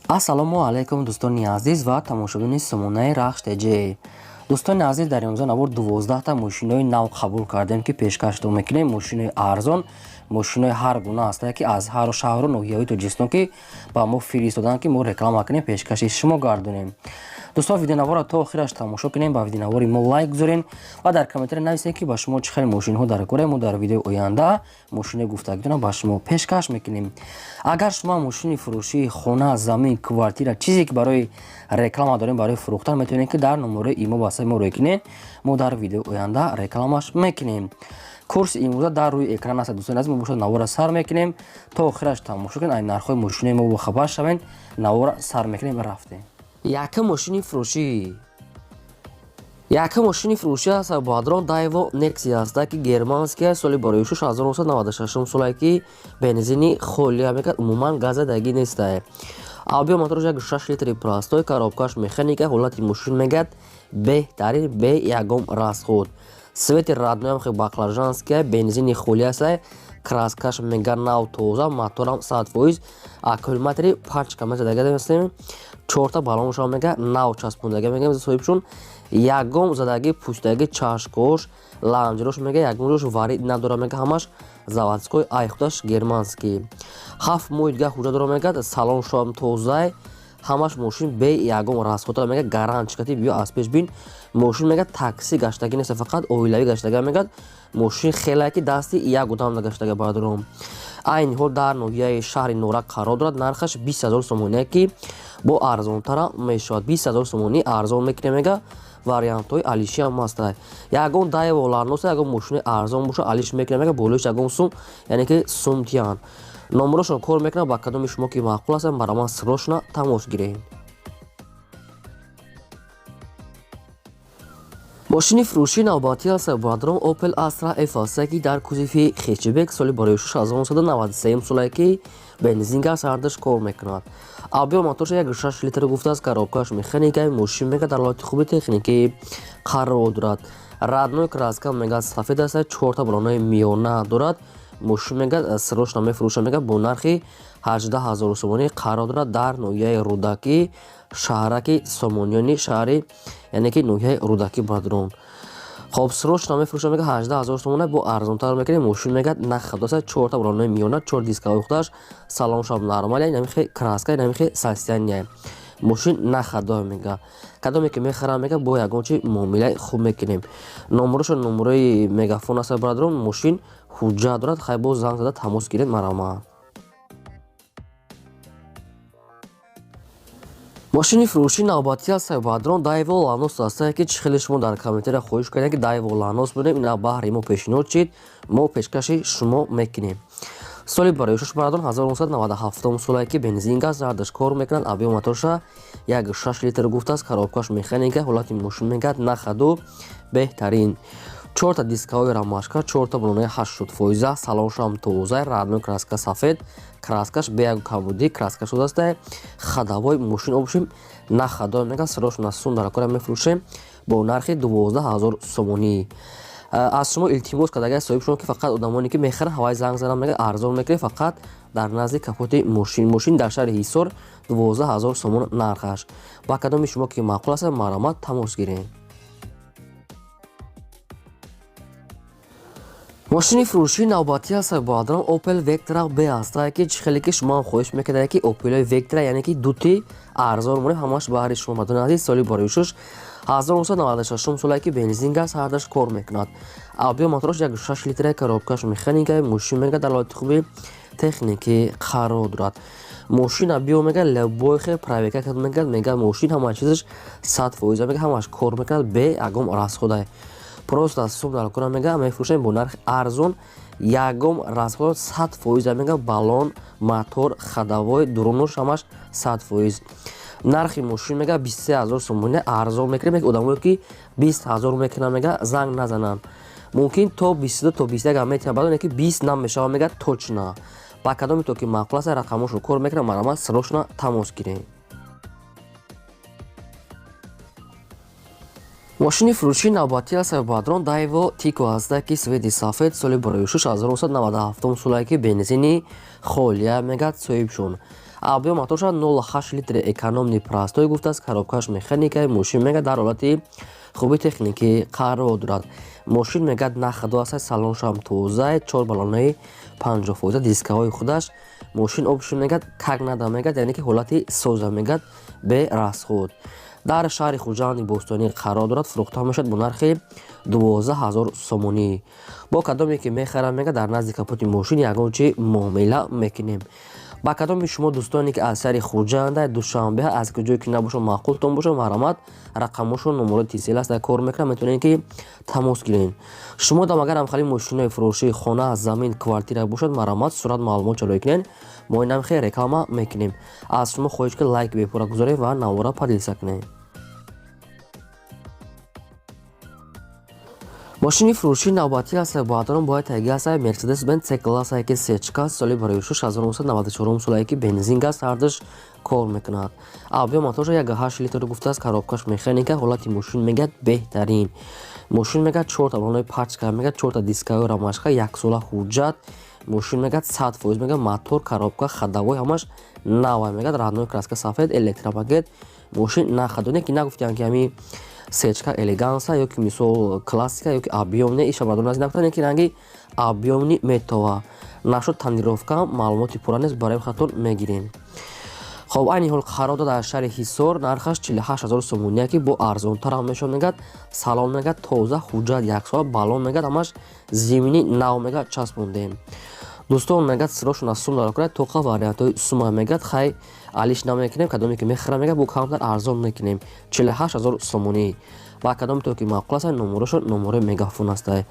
Ассалому алайкум, дӯстони азиз ва тамошобини сомонаи Рахш ТЖ. Дӯстони азиз, дар имрӯза навор 12та мошинои нав қабул кардем, ки пешкаштон мекунем. Мошинои арзон, мошинои ҳар гуна ҳастае, ки аз ҳару шаҳру ноҳияҳои Тоҷикистон, ки ба мо фиристоданд, ки мо реклама кунем, пешкаши шумо гардонем. Дӯстон, видеонаворро то охираш тамошо кунем, ба видеонавори мо лайк гузорем ва дар комментария нависем, ки ба шумо чӣ хел мошинҳо дар кора. Мо дар видеои оянда мошинои гуфтагитонро ба шумо пешкаш мекунем. Агар шумо мошини фурӯшии хона, замин, квартира, чизе ки барои реклама дорем, барои фурӯхтан, метавонед, ки дар номерои имо ба саи мо рӯй кунед. Мо дар видеои оянда рекламаш мекунем. Курси имрӯза дар рӯи экран аст. Дӯстони азиз, мо бошад навора сар мекунем, то охираш тамошо кунед, ай нархҳои мошинои мо бохабар шавед. Навора сар мекунем, рафтем. Якум мошини фурӯшӣ, якум мошини фурӯшӣ аст, Бадрон, Дайво Нексия аст, ки германския, соли барои 1996 солае, ки бензини холия мекард, умуман газадагӣ нестае. Объём мотораш 1,6 литри простой, коробкаш механика. Ҳолати мошин мегӯяд беҳтарин, бе ягон расход. Цвети родноям хе баклажанския, бензини холи астае, краскаш мега нав, тоза, моторам 100%, аккумулятори пачка мезадага астем, чорта баллоншам мега нав часпондага. Мега соҳибшон ягон задаги, пӯстаги, чашкош, ланҷрош мега ягон ҷош варид надора, мега ҳамаш заводской, ай худаш германский. 7 моҳи дига ҳуҷҷат дора, мегӯяд салоншоам тозай, ҳамаш мошин бе ягон расход. Мега гарантчикати биё аз пеш бин. Мошин мега такси гаштагӣ нест, фақат оилавӣ гаштага. Мегӯяд мошин хелае, ки дасти як одам нагаштага. Баъдром айни ҳол дар ноҳияи шаҳри Норак қарор дорад. Нархаш 20 000 сомоние, ки бо арзонтара мешавад. 20 000 сомонӣ арзон мекунем, мега вариантҳои алиши ҳам ҳаста. Ягон Дайво Ланоса, ягон мошини арзон боша, алиш мекунем, мега болоиш ягон сум, яъне ки сум тиян. Номерошон кор мекунам. Ба кадоми шумо ки маъқул ҳастанд, бара ман срочно тамос гиред. Мошини фурӯшии навбатӣ аст, Бадрон, Opel Astra F аст, ки дар кузови хэтчбек, соли барои 1993 солае, ки бензин, газ ҳардаш кор мекунад. Объём моторша 1,6 литр гуфтааст, коробкаш механикаи. Мошин мега дар ҳолати хуби техникӣ қарор дорад. Родной краска мега сафед аст, чорта баллонаи миёна дорад. Мошин мега срочно мефурӯша, мега бо нархи 18 000 сомонӣ. Қарор дорад дар ноҳияи Рӯдакӣ, шаҳраки Сомониёни шаҳри, яъне ки ноҳияи Рӯдакӣ. Бадрон, хоб, срочно мефурӯша, мега 18 000 сомона, бо арзонтар мекунем. Мошин мега нахабдаса, чорта баллонаи миёна, чор дискаҳои худаш, салоншам нормалия, инамихе краска, инамихе состояние мошин нахадо. Мега кадоме ки мехарам, мега бо ягон чи муомилаи хуб мекунем. Номерошо номерои Мегафон аст. Бародарон, мошин ҳуҷҷат дорад, хай боз занг зада тамос гиред, марама. Мошини фурӯшии навбатӣ аст, Бадрон, Дайво Ланос аст, ки чӣ хеле шумо дар комментария хоҳиш кардем, ки Дайво Ланос будем. Ина баҳри мо пешниҳод шид, мо пешкаши шумо мекунем. Соли барои шуш, барадон, 1997 солае, ки бензин, газ ҳардаш кор мекунад. Объём моторша 1,6 литр гуфтааст, коробкаш механика. Ҳолати мошин мегӯяд нахаду беҳтарин, чорта дискаҳои рамашка, чорта баллонаи 80%, салоншам тоза, родной краска сафед, краскаш бе як камбудӣ, краска шудааст. Ходовой мошин обшим нахадо. Мега срочно сум дар кора мефурӯшем бо нархи 12 000 сомонӣ. Аз шумо илтимос кардага соҳиб шумо, ки фақат одамоне ки мехаранд, ҳавай занг занам, мега арзон мекунем, фақат дар назди капоти мошин. Мошин дар шаҳри Ҳисор, 12 000 сомон нархаш. Ба кадоми шумо ки маъқул аст, марҳамат, тамос гиред. Мошини фурӯшии навбатӣ аст, Бадрон, Opel Vectra B аст, ки чӣ хеле ки шумо ҳам хоҳиш мекардед, ки Opel Vectra, яъне ки дути арзон монем, ҳамаш баҳри шумо. Мардони азиз, соли барои шуш 1996 солае, ки бензин, газ ҳардаш кор мекунад. Объём мотораш 1,6 литра, коробкаш механика. Мошин мега дар ҳолати хуби техникӣ қарор дорад. Мошина биё, мега любой хе проверка кард, мега мошин ҳама чизаш 100%, мега ҳамаш кор мекунад, бе ягон расхода, просто сум дар кора. Мега мефурӯшем бо нархи арзон, ягон расход, 100%. Мега баллон, мотор, ходовой, дурунош ҳамаш 100%. Нархи мошин мега 23 000 сомонӣ, арзон мекунем. Мега одамое ки 20 000 мекунанд, мега занг назананд, мумкин то 22, то 21 метиҳам, баъд ки 20 намешава, мега точно. Ба кадоми то ки маъқул аст, рақамошро кор мекунам, марҳамат, срочно тамос гиред. Мошини фурӯшии навбатӣ аст, Бадрон, Дайво Тико аст, ки цвети сафед, соли барои шуш 1997 солае, ки бензини холия. Мегӯяд соҳибшон Объём мотор 0,8 литр, экономный, простой гуфтааст, коробкаш механика. Мошин мега дар ҳолати хуби техникӣ қарор дорад. Мошин мегӯяд на худо аст, салоншам тоза, чор баллонаи 50%, дискаҳои худаш. Мошин общий мегӯяд как надо мегӯяд, яъне ки ҳолати соза мегӯяд, бе расход. Дар шаҳри Хуҷанди бостонӣ қарор дорад, фурӯхта мешавад бо нархи 12 000 сомонӣ. Бо кадоме ки мехарам мегӯяд, дар назди капоти мошин ягон чи муомила мекунем. Ба кадоми шумо дӯстоне ки аз шаҳри Хуҷанда, Душанбе, аз куҷое ки набошад, маъқултон бошад, марҳамат, рақамошон номерои Тисел аст, кор мекунад, метавонед ки тамос гиред. Шумо дам агар ҳамхели мошинои фурӯшии хона, замин, квартира бошад, марҳамат, сурат, маълумот ҷалоӣ кунед, мо инам хел реклама мекунем. Аз шумо хоҳиш ки лайк бепура гузоред ва навора поделиться кунед. Мошини фурӯшии навбатӣ аст, бародарон, бояд таги аст Мерседес Бенз С класса ки сечка, соли барои 1994 солае ки бензин, газ ҳардуш кор мекунад. Объём моторша 1,8 литр гуфтааст, коробкаш механика. Ҳолати мошин мегӯяд беҳтарин. Мошин мегӯяд чорта баллонаи пачка, мегӯяд чорта дискаҳои ромашка, яксола ҳуҷҷат. Мошин мегӯяд 100%, мегӯяд мотор, коробка, ходовой ҳамаш нава, мегӯяд родной краска сафед, электропакет. Мошин нахадоне ки нагуфтиям ки ҳами сечка элеганса ё ки мисол классика ё ки объёмный, иша бародарон аз нагуфтанд, ки ранги объёмный метова. Нашуд тонировка, маълумоти пурра нест, барои хатон мегирем. Хоб, айни ҳол қарор дод дар шаҳри Ҳисор, нархаш 48 000 сомония ки бо арзонтарам мешавад мегӯяд. Салон мегӯяд тоза, ҳуҷҷат яксола, баллон мегӯяд ҳамаш зимний, нав мегӯяд часпондем. Дӯстон мегӯяд сирошон аз сум дарокунад, тоқа вариантҳои сума мегӯяд, хай алиш намекунем, кадоме ки мехӯрам мегӯяд, бо камтар арзон мекунем, 48 000 сомонӣ. Ва кадоме то ки маъқул аст, номерошон номерои Мегафон ҳастай,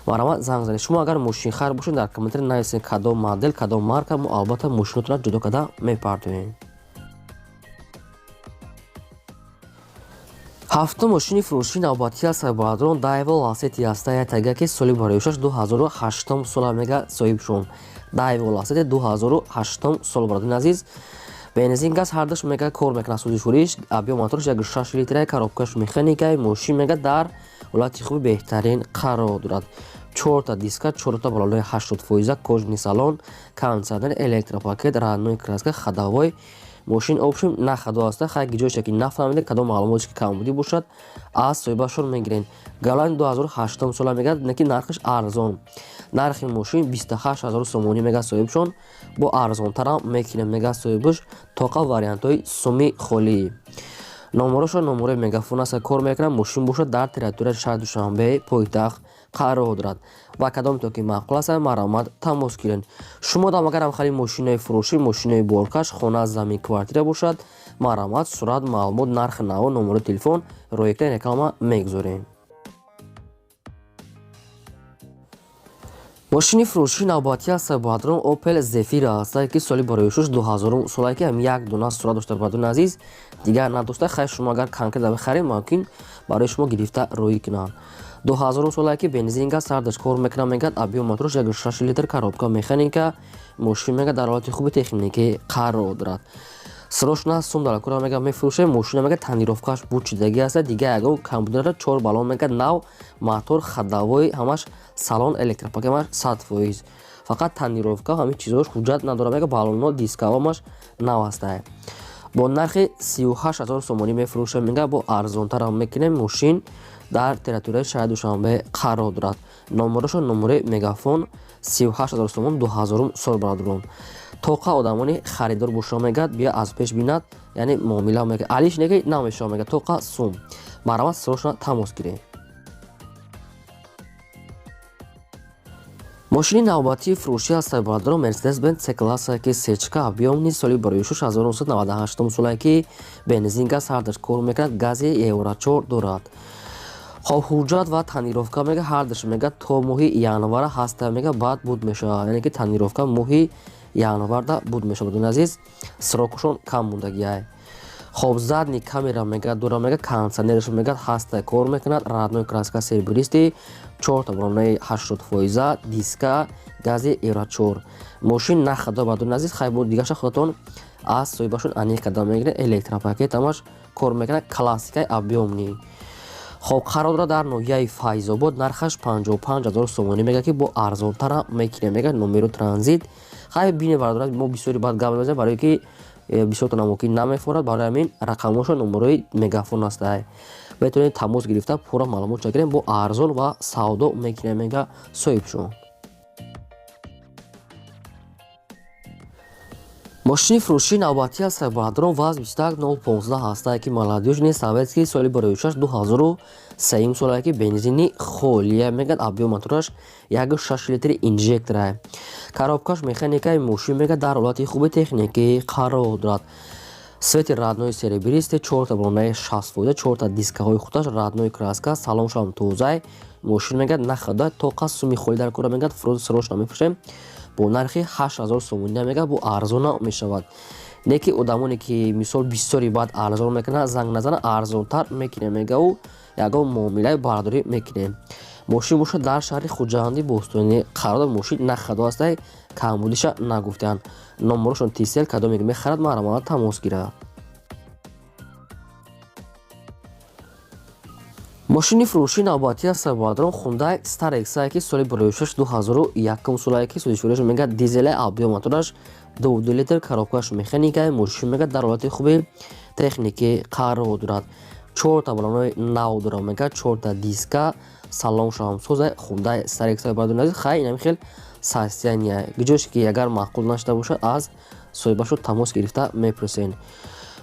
марҳамат, занг занед. Шумо агар мошинхар бошед, дар комментарий нависед кадом модел, кадом марка, мо албатта мошинотонро ҷудо карда мепартоем. Ҳафтум мошини фурӯшии навбатӣ аст, бародарон, Дайва Ласети аста, ятага ки соли бароишаш 2008 сола мега соҳибшон. Дайва Ласети 2008 сол, бародарони азиз, бензин, газ ҳардуш мега кор мекунад, сӯзишвориш. Объём моторш 1,6 литра, коробкаш механика. Мошин мега дар ҳолати хуби беҳтарин қарор дорад, чорта диска, чорта баллонаи 80%, кожаный салон, кондиционер, электропакет, родной краска, ходовой. Мошин общем на ходу аста. Хай, ҷоше ки нафаҳмида, кадом маълумоте ки камбудӣ бошад, аз соҳибашон мегирен. Галани 2008 сола мегӯяд, не ки нархаш арзон, нархи мошин 28 000 сомонӣ мегӯяд соҳибшон, бо арзонтарам мекунем мегӯяд соҳибаш, тоқа вариантҳои суми холӣ. Номерошон номерои Мегафон аст, кор мекунад. Мошин бошад дар территорияи шаҳри Душанбе, пойтахт қарор дорад. Ва кадоме то ки маъқул аст, марҳамат, тамос гиред. Шумо дам агар ҳамхели мошинои фурӯшӣ, мошинои боркаш, хона, замин, квартира бошад, марҳамат, сурат, маълумот, нархи наво, номерои телефон роя кунед, реклама мегузорем. Мошини фурӯшии навбатӣ аст, бародарон, Опел Зефира аст ки соли бароишуш 2000 солае ки ҳам як дона сурат дошта, бародарони азиз, дигар надошта. Хай, шумо агар конкретно бихаред, мумкин барои шумо гирифта роӣ кунанд. 2000 солае ки бензин, газ ҳардуш кор мекунад, мегӯяд объём моторш 1,6 литр, коробка механика. Мошин мегӯяд дар ҳолати хуби техникӣ қарор дорад. Срочно сум дар кора мегӯяд мефурӯшем. Мошина мегӯяд тонировкааш бучидагӣ аст, дигар ягон камбуди надорад, чор баллон мегӯяд нав, мотор, ходовой ҳамаш, салон, электропакет ҳамаш 100%, фақат тонировка ҳамин чизҳош ҳуҷҷат надорад, мегӯяд баллонҳо, дискаҳо ҳамаш нав ҳастанд. Бо нархи 38 000 сомонӣ мефурӯшем, мегӯяд бо арзонтарам мекунем. Мошин дар территорияи шаҳри Душанбе қарор дорад, номерошон номерои Мегафон, 38 000 сомон, 2000 сол, бародарон. Тоқа одамони харидор боша мегӯяд, бия аз пеш бинад, яъне муомила мегӯяд, алиш неки намешава, мегӯяд тоқа сум. Марҳамат, срочно тамос гиред. Мошини навбатии фурӯшӣ аст, бародарон, Мерседес Бенз С класса ки сечка, объёмный, соли бароишуш 1998 солае ки бензин, газ ҳардуш кор мекунад, гази евро 4 дорад. Хоб, ҳуҷҷат ва тонировка мега ҳардуш мега то моҳи январа ҳаста, мега баъд буд мешавад, яъне ки тонировка моҳи январда буд мешавад, бародарони азиз, срокашон кам мондагиай. Хоб, задний камера мега дора, мега кондиционераш мега ҳаста, кор мекунад, родной краска серебристый, чорта баллонаи 80%, диска, гази евро 4. Мошин на хадо, бародарони азиз. Хай, бо дигаша худатон аз соҳибашон аниқ карда мегиред. Электропакет ҳамаш кор мекунад, классикаи объёмный. Хоб, қарор дорад дар ноҳияи Файзобод, нархаш 55 000 сомонӣ мега ки бо арзонтарам мекунем, мега номеру транзит. Хай, бинед, бародарон, мо бисёри баъд гап мезанем, барое ки Бисёртона мумкин намефорад, барои ҳамин рақамҳошо номерои мегафон ҳастай. Метавонед тамос гирифта пурра маълумот гирем, бо арзон ва савдо мекунем, мега соҳибшон. Мошини фурӯшии навбатӣ аст бародарон ВАЗ 21015 ҳастае, ки молодёжный советский соли 2006 2003 солае, ки бензини холия мегӯяд, объём мотораш 1,6 литри инжекторае. Коробкаш механикаи, мошин мегӯяд дар ҳолати хуби техникӣ қарор дорад. Цвети родной серебристый, чорта балонаи 60%, чорта дискаҳои худаш родной краска, салоншам тозай. Мошин мегӯяд нахада тоқа суми холӣ дар кора, мегӯяд срочно мефурӯшем бо нархи 8000 сомонӣ, мегӯяд бо арзона мешавад. Не ки одамоне ки мисол бисёри баъд арзон мекунад, занг назана, арзонтар мекунем, мегӯ ягон муомилаи бардорӣ мекунем. Мошин бошад дар шаҳри Хуҷанди бостонӣ қарор дорад. Мошин нахадо ҳастай, камбудиша нагуфтаанд. Номерошон тисел, кадоме ки мехарад, марҳамат тамос гирад. Мошини фурӯшии навбатӣ аст бародарон Хундай Starex, ки соли 2006 2001 солае, ки созишвориаш мегӯяд дизеле, объём мотораш 2,2 литр, коробкаш механикае. Мошин мегӯяд дар ҳолати хуби техникӣ қарор дорад. Чорта балонои нав дорад, мегӯяд чорта диска, салоншам соза. Хундай Starex бародарони азиз, хай инами хел состояние гиҷош ки агар маъқул нашуда бошад, аз соҳибашо тамос гирифта мепурсед.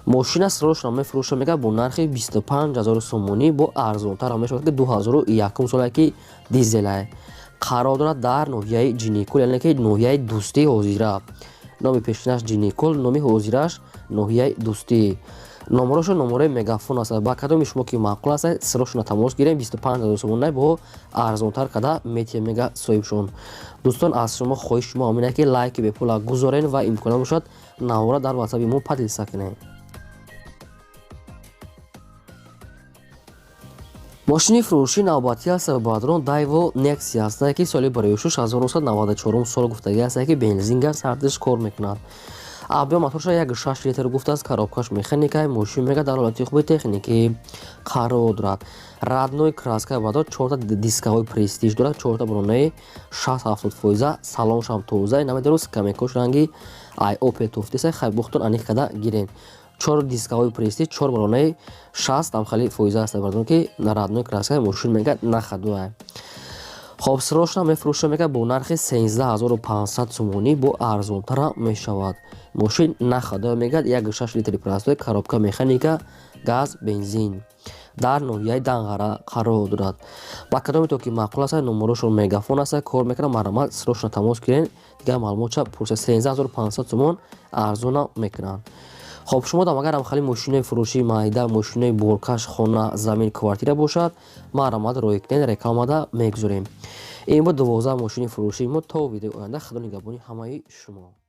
Мошина срочно мефурӯша, мегӯяд бо нархи 25000 сомонӣ, бо арзонтар мешавад, ки 2001 солае, ки дизелае. Қарор дорад дар ноҳияи Ҷиникул, яъне ки ноҳияи Дӯстии ҳозира. Номи пешинаш Ҷиникул, номи ҳозираш ноҳияи Дӯстӣ. Номерошо номерои мегафон аст. Ба кадоми шумо ки маъқул аст, срочно тамос гирем. 25000 сомонӣ бо арзонтар карда метиҳем, мега соҳибшон. Дӯстон, аз шумо хоҳиши шумо ҳамин ки лайки бепула гузорен ва имконият бошад, навора дар ватсапи мо поделиться кунед. Мошини фурӯшии навбатӣ аст бародарон Daewoo Nexia ҳастае, ки соли 2006 1994 сол гуфтагӣ ҳастае, ки бензин газ ҳардуш кор мекунад. Объём моторша 1,6 литр гуфтааст, коробкаш механикаи, мошин мегӯяд дар ҳолати хуби техникӣ қарор дорад. Родной краска бардор, чорта дискаҳои престиж дорад, чорта балонаи 60-70%, салоншам тоза, намедору скамейкош ранги ай Opel туфтиса, хай бухтон аниқ карда гирен. Чор дискаҳои престиж, чор балонаи 60 амхали фоиза аст бародарон, ки родной краска, мошин мегӯяд нахадуа. Хоб, срочно мефурӯша, мегӯяд бо нархи 13500 сомонӣ, бо арзонтара мешавад. Мошин нахадуа, мегӯяд 1,6 литри простой, коробка механика, газ, бензин. Дар ноҳияи Данғара қарор дорад. Ба кадоме то ки маъқул аст, номерошон мегафон аст, кор мекунад, марҳамат срочно тамос гирен, дигар маълумотша пурсед. 13500 сомон арзона мекунанд. Хоб, шумо дам агар ҳамхали мошинои фурӯшии майда, мошинои боркаш, хона, замин, квартира бошад, марҳамат роҳӣ кунед, рекламада мегузорем. Ин буд 12 мошини фурӯшии мо. То видеои оянда, худо нигаҳбони ҳамаи шумо.